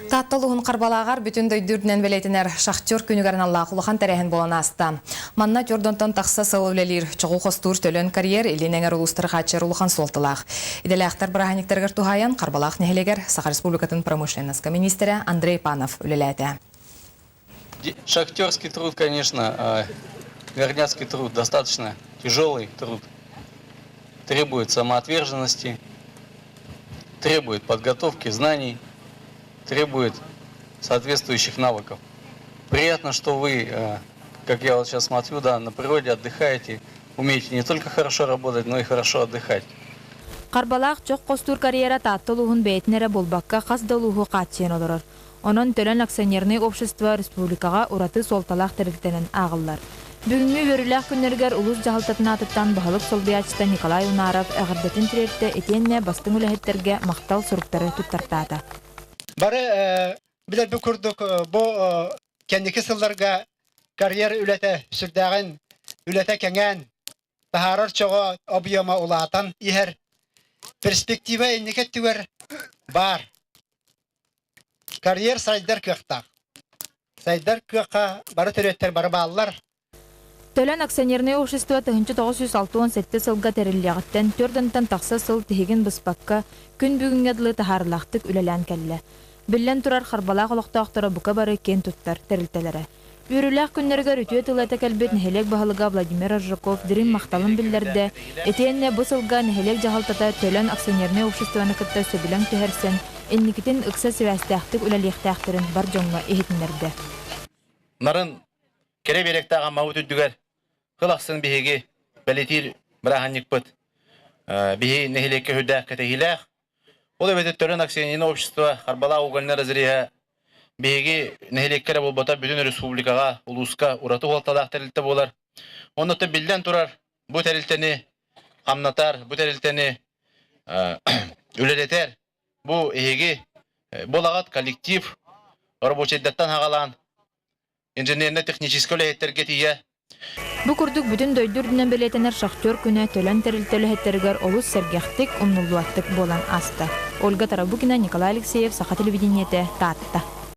Таатта улууһун Харбалааҕар бүтүн дойду үрдүнэн бэлиэтэнэр Шахтер күнүгэр аналлаах улахан тэрээһин буолан ааста. Манна Тюрдонтон тахса сыл үлэлиир чоҕу хостуур төлөн карьер Илин эҥэр улуустары хааччыйар улахан суолталаах. Идэлээхтэр бырааһынньыктарыгар туһаайан Харбалаах нэһилиэгэр Саха Республикатын промышленноска миниистирэ Андрей Панов үлэлээтэ. Шахтерский труд, конечно, горняцкий труд достаточно тяжелый труд. Требует самоотверженности, требует подготовки, знаний, требует соответствующих навыков. Приятно, что вы, как я вот сейчас смотрю, да, на природе отдыхаете, умеете не только хорошо работать, но и хорошо отдыхать. Харбалаах чох хостуур карьера Таатта улууһун бэйэтин эрэ буолбакка, хас да улууһу хааччыйан олорор. Онон Төлөн акционернай общество республикаҕа ураты суолталаах тэрилтэнэн ааҕыллар. Бүгүҥҥү үөрүүлээх күннэригэр улуус дьаһалтатын аатыттан баһылык солбуйааччыта Николай Унаров эҕэрдэтин тириэртэ итиэннэ бастыҥ үлэһиттэргэ махтал суруктары туттартаата. Бары билэрбит курдук бу кэнники сылларга карьер үлэтэ сүрдээҕин үлэтэ кэҥээн таһаарар чоҕо объема улаатан иһэр перспектива инники өттүгэр баар. Карьер сайдар кыахтаах. Сайдар кыахха бары төрүөттэр бары бааллар. Төлөн акционернай общество 1967 сылга тэриллиэҕиттэн түөрт ынтан тахса сыл тиһигин быспакка күн бүгүҥҥэ дылы таһаарыылаахтык үлэлээн кэллэ. Биллэн турар, Харбалаах олохтоохторо бука бары киэн туттар тэрилтэлэрэ. Үөрүүлээх күннэригэр үтүө тыл этэ кэлбит нэһилиэк баһылыга Владимир Аржаков дириҥ махталын биллэрдэ, итиэннэ бу сылга нэһилиэк дьаһалтата Төлөн акционернай обществоны кытта сөбүлэҥ түһэрсэн, инникитин ыкса сибээстээхтик үлэлиэхтээхтэрин бар дьоҥҥо иһитиннэрдэ. Нарын кэрэ биэрэктээх Аммабыт үрдүгэр кыл ахсын биһиги бэлиэтиир бырааһынньыкпыт биһи нэһилиэккэ сүрдээх кэтэһиилээх. Ол эбэтэр Төлөн акционерное общество Харбалаах угольнай разреһа биһиги нэһилиэккэ эрэ буолбата бүтүн республикаҕа, улууска ураты уһалталаах тэрилтэ буолар. Оннуттан биллэн турар, бу тэрилтэни хамнатар, бу тэрилтэни үлэлэтэр, бу эһиги буолаҕыт коллектив рабочайдартан хаҕалаан инженерно-техническэй үлэһиттэргэ тиийэ Бу курдук бүтүн дойду үрдүнэн бэлиэтэнэр Шахтер күнэ Төлөн тэрилтэ үлэһиттэригэр олус сэргэхтик, умнуллубаттык буолан ааста. Ольга Тарабукина, Николай Алексеев, Саха телевидениетэ, Таатта.